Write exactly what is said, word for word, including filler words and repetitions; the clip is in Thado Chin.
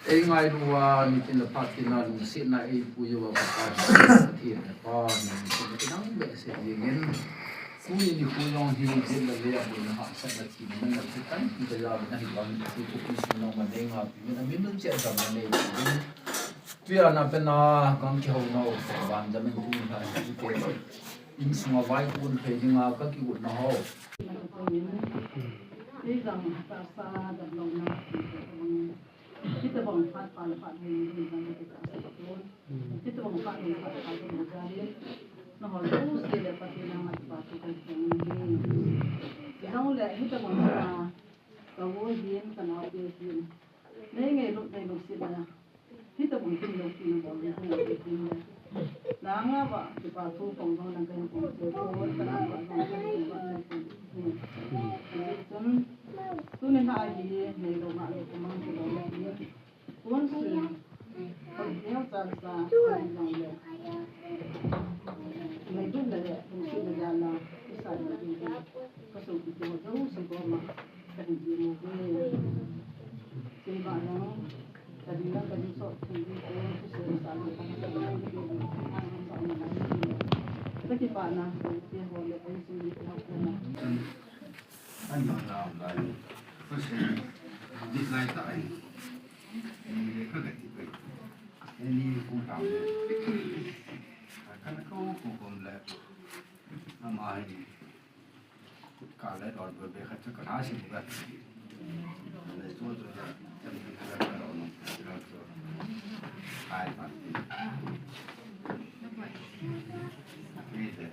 Ei ngailua, nitin le phatin a lungsetna ei puiuva ka Pa hi, Pathen le Pa, nang sum kidang behseh jingin. Tuni nikho jong hi, jin le le a boina hahsatna thina manna thu tampi kajaovin ahivangin, Pathen thupi sung nangman nei ngaiuvin, amin lungset damna nei uvin. Tujan a pat a, kan kihou nau, van jam in tuni hi, tute. Insunga vaikon thei dinga kakiutna ho. Ei jong tahsa damlouna, Hitobang phat pha le phat hoi ni jong ka tahsa pon. Hitobang phat hoi phat pha hoi ni jong le. Nangho jouse le Pathen a kipathu kahin phong ahi. Hijongle hitobang phat a ka u hin ka naote hin. Nei ngailut nei lungsetna. Hitobang hin lungsetna bol ni jong le hin le. Nanga ba kipathu phong jong nang kahin phong che ko ka na ba jong kahin phong ba nang kahin phong. Tuni hi neilou ngah lou kamang kilou le hi. Kunsi, kon neo chan sa, kon neo le. Neidun le le, kunsi le jana, isa le le. Kasopi ho jouse koma, kahin ti mo he. Sei ba nang, kadi na kadi so, kadi ko, kunsi sa le, kadi sa le, kadi ko, kadi sa le. Kakipana, kadi ho le, kadi sa le, kadi ko. An bang na lai. Ko se. Di lai ta ai. Ni le ka ga ti ko. Ni ku ta. Ka na ko ko ko le. Ama hi. Ka le dor be be kha cha ka na si bu ga. Le so so da. Cha ni ka la ka ro no. Ai pa. Ni le.